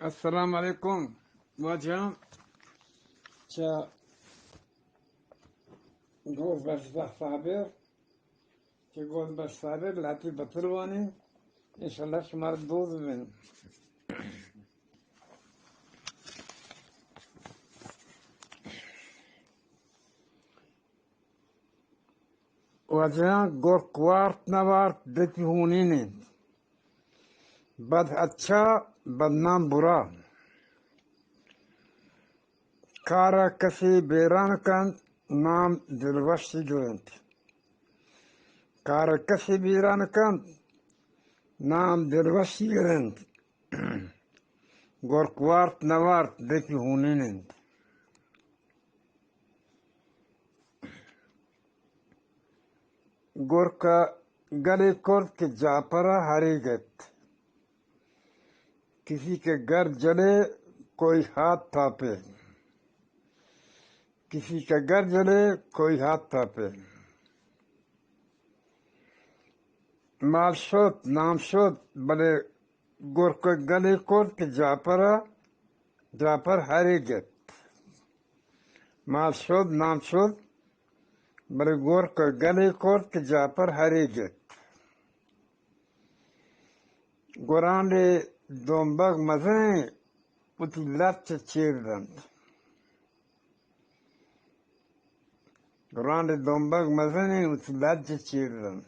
السلام علیکم واجہ، چہ گل بخش صابر، چہ گل بخش صابر لہتی بتر وانی، انشاءاللہ شمار دوست بین۔ واجہاں گرک وارت نہ وارت، دپی ہونین انت۔ بد اچھا، بدنام برا۔ کارا کسے بیران کنت، نام دلوشی گرنت۔ کارا کسے بیران کنت، نام دلوشی گرنت۔ گرک وارت نہ وارت، دپی ہونین انت۔ گرک ءَ گلے کرت کہ جاپر ءَ ہرے گپت۔ کسی کا گھر جلے، کوئی ہاتھ تھاپے۔ کسی کا گھر جلے، کوئی ہاتھ تھاپے۔ مال شت، نام شت، بلے گرک ءَ گلے کرت کہ جاپر ءَ، جاپر ہرے گپت۔ مال شت، نام شت، بلے گرک ءَ گلے کرت کہ جاپر ہرے گپت۔ گورانڈے دمبگ مزنیں، وتی لچ چیر دنت۔ گورانڈے دمبگ مزنیں، وتی لچ چیر دنت۔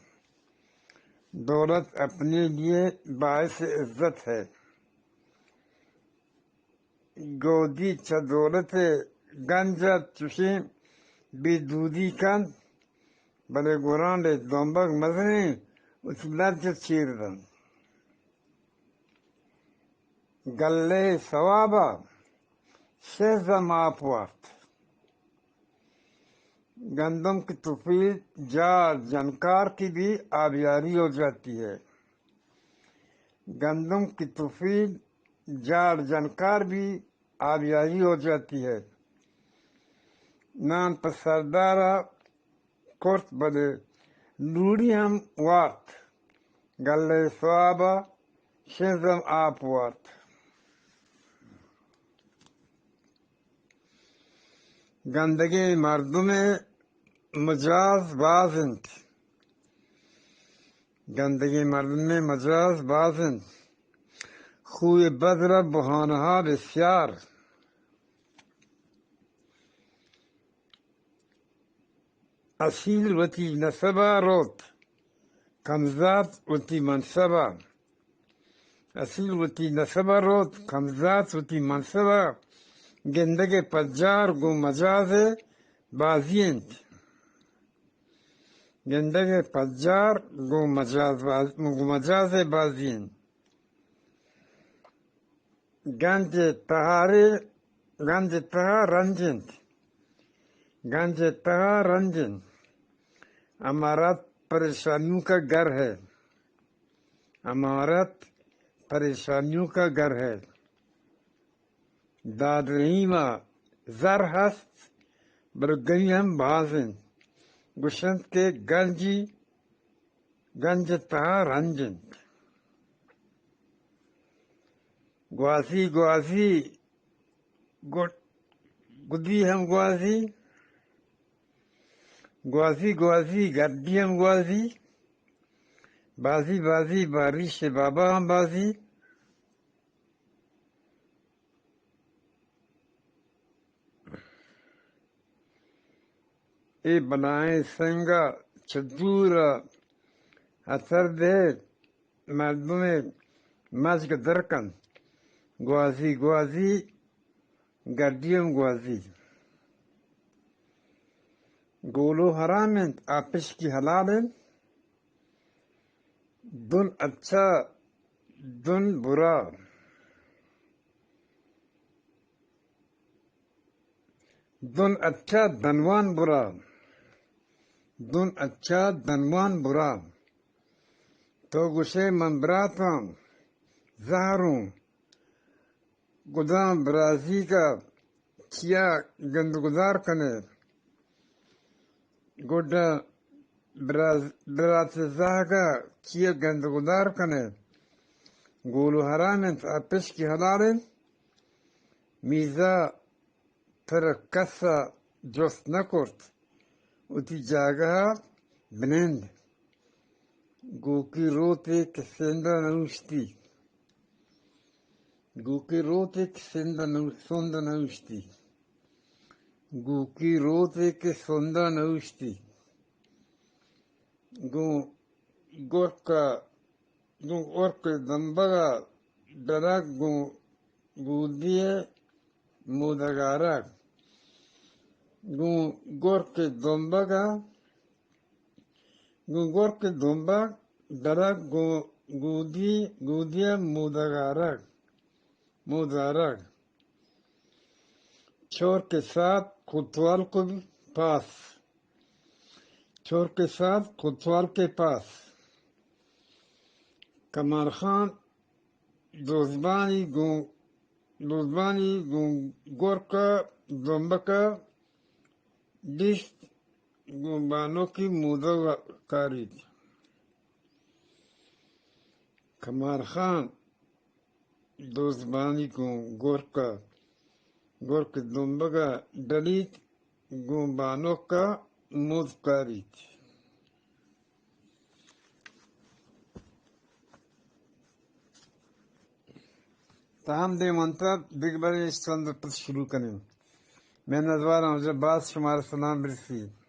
دولت اپنے لیے باعث عزت ہے۔ گودی چہ دولت ءَ گنج ءَ چشیں بے دودی کنت، بلے گورانڈے دمبگ مزنیں، وتی لچ چیر دنت۔ گلہ ءِ ثواب ءَ شش زم آپ وارت۔ گندم کی تفیل جاڑ جنکار کی بھی آبیاری ہو جاتی ہے۔ گندم کی تفیل جاڑ جنکار بھی آبیاری ہو جاتی ہے۔ نان پہ سردار ءَ کرت، بلے لوڑی ہم وارت۔ گلہ ءِ ثواب ءَ شش زم آپ وارت۔ گندگیں مردم ءِ مجاز باز انت۔ گندگیں مردم ءِ مجاز باز انت۔ خوی بدر ءَ بہانہ ءَ بسیار۔ اصیل وتی نسب ءَ روت، کمزات وتی منصب ءَ۔ اصیل وتی نسب ءَ روت، کمزات وتی منصب ءَ۔ گندگ ءِ پجار گوں مجاز ءِ بازی انت۔ گندگ ءِ پجار گوں مجاز باز-، گوں مجاز ءِ بازی انت۔ گنج ءِ تہارے، گنج ءِ تہا رنج انت۔ گنج ءِ تہا رنج انت۔ امارات پریشانیوں کا گھر ہے۔ امارات پریشانیوں کا گھر ہے۔ داد رحیم ءَ زر ہست، بلے گمی ہم باز انت۔ گوشنت کہ گنجی گنج ءِ تہا رنج انت۔ گوازی، گوازی، گڈ-، گڈی ہم گوازی، گوازی، گوازی، گڈی ہم گوازی، بازی، بازی، باریش بابا ہم بازی۔ اے بلائیں سنگ ءَ چہ دور ءَ اتر دئے، مردم ءِ مزگ در کنت۔ گوازی، گوازی، گڈی ہم گوازی۔ گولو حرام انت، آپشکی حلال انت۔ دن اچھا، دن برا۔ دن اچھا، دنوان برا۔ دن اچھا، دنوان برا۔ تو گوشے من براتاں، زہروں، گداں برازیگ ءَ چیا گند گدار کنے؟ گڈا براز-، برات زہگ ءَ چیا گند گدار کنے؟ گول و حرام انت، آ پشکی حلال انت۔ میزا ترا کس ءَ جست نہ کرت، وتی جاگہ ءَ بنند۔ گوکی روتے کہ سند ءَ نہ اوشتی۔ گوکی روتے کہ سند ءَ نہ، سند ءَ نہ اوشتی۔ گوکی روتے کہ سند ءَ نہ اوشتی۔ گوں گرک ءَ، گوں گرک ءِ دمبگ ءَ درگ، گوں گودی ءِ مودگ ءَ رگ۔ گوں گرک ءِ دمبگ ءَ، گوں گرک ءِ دمبگ درگ، گوں گودی، گودی ءِ مودگ ءَ رگ، مودگ ءَ رگ۔ چور کے ساتھ کوتوال کو بھی پاس۔ چور کے ساتھ کوتوال کے پاس۔ کمال خان دزبانی گوں، دزبانی گوں گرک ءِ دمبگ ءَ دیست، گوں بانکی مودگ ءَ کاریت۔ کمال خان دزبانی گوں گرک ءَ، گرک ءِ دمبگ ءَ ڈلیت، گوں بانک ءَ مودگ کاریت۔ تاں ہم دیم انت، دگہ برے اش چند پد شروع کنیں۔ منتوار آں، باز شمارا سلام برسی۔